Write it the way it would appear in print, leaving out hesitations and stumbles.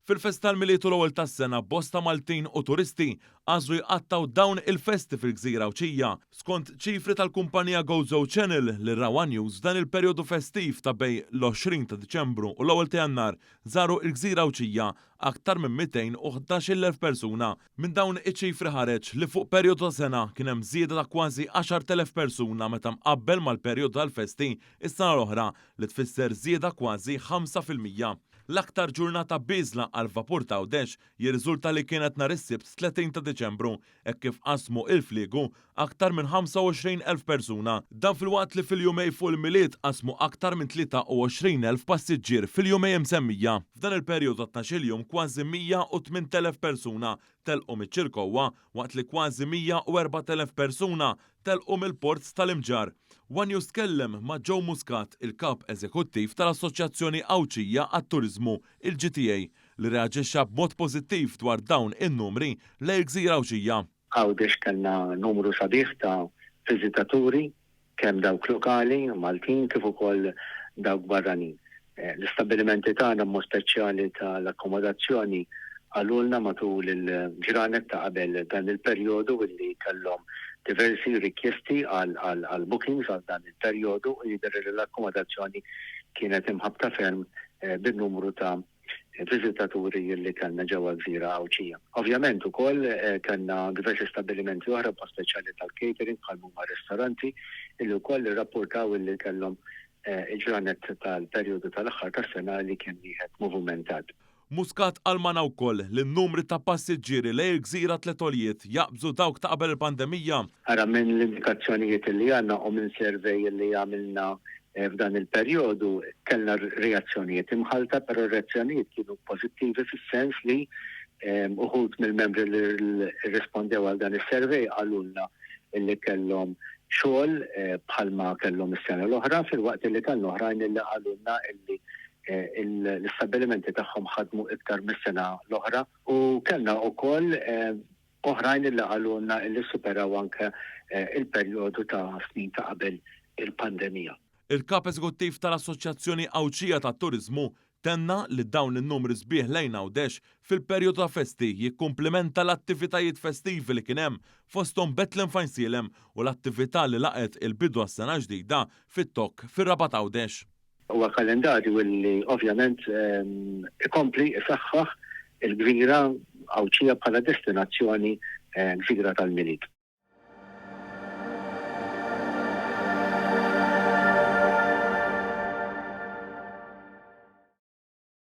Fil-festa tal-Milied u l-Ewwel tas-Sena bosta Maltin u turisti għażlu jqattgħu dawn il-festi fil-gżira Għawdxija. Skont ċifri tal-kumpanija Gozo Channel li ra one News f'dan il-perjodu festiv ta' bejn l-20 ta' Diċembru u l-ewwel ta' Jannar żaru l-gżira Għawdxija aktar minn 211,000 persuna. Minn dawn iċ-ċifri ħareġ li fuq perjodu ta' sena kien hemm żieda ta' kważi 10,000 persuna meta mqabbel mal-perjodu tal-festi s-sena l-oħra li tfisser żieda kważi 5%. L-aktar ġurnata bieżla għall-vapur t'Għawdex jirriżulta li kienet nhar is-Sibt 30 ta' Diċembru hekk kif qasmu il-fliegu aktar minn 25,000 persuna. Dan filwaqt li fil-jumej fuq il-Milied qasmu aktar minn 23,000 passiġġier fil-jumej imsemmija. F'dan il-perjodu ta' tnax-il jum kważi 108,000 persuna telqu miċ-Ċirkewwa waqt li kważi 104,000 persuna telqu mill-Port tal-Imġarr. One News tkellem ma' Joe Muscat, il-Kap Eżekuttiv tal-Assoċjazzjoni Għawdxija għat-Turiżmu, il-GTA, li rreaġixxa b'mod pożittiv dwar dawn in-numri lejn il-gżira Għawdxija. Għawdex kellna numru sabiħ ta' viżitaturi kemm dawk lokali, Maltin, kif ukoll dawk barranin. L-istabbilimenti tagħna b'mod speċjali tal-akkomodazzjoni qalulna matul il-ġranet ta' qabel dan il-perjodu illi kellhom diversi rikjesti għal bookings għal dan il-perjodu u jidher li l-akkomodazzjoni kienet imħabbta ferm bin-numru ta' viżitaturi li kellna ġewwa l-gżira Għawdxija. Ovvjament ukoll kellna diversi stabbilimenti oħra b'mod speċjali tal-catering bħal huma ristoranti illi wkoll irrappurtaw illi kellhom il-ġranet tal-perjodu tal-aħħar tas-sena li kien wieħed movumentat. Muscat qal magħna wkoll li n-numri ta' passiġġieri lejn il-gżira Tliet Għoljiet jaqbżu dawk ta' qabel il-pandemija. Ara minn l-indikazzjonijiet li għandna u minn survey li għamilna f'dan il-perjodu kellna reazzjonijiet imħallta, però r-reazzjonijiet kienu pożittivi fis-sens li uħud mill-membri li rrispondew għal dan is-survey qalulna li kellhom xogħol bħalma kellhom is-sena l-oħra, filwaqt li kellna oħrajn li qalulna li l-istabbilimenti tagħhom ħadmu iktar mis-sena l-oħra u kellna wkoll Oħrajn li qalulna li ssuperaw anke il-perjodu ta' snin ta' qabel il-pandemija. Il-Kap Eżekuttiv tal-Assoċjazzjoni Għawdxija tat-Turiżmu tenna li dawn in-numri sbieħ lejn Għawdex fil-perjodu ta' festi jikkumplimenta l-attivitajiet festivi li kien hemm fosthom Bethlehem f'Għajnsielem u l-attività li laqgħet il-bidu għas-sena l-ġdida fit-Tokk fir-Rabat Għawdex. Huwa kalendarju li ovvjament ikompli jsaħħaħ il-gżira Għawdxija bħala destinazzjoni gżira tal-Milied.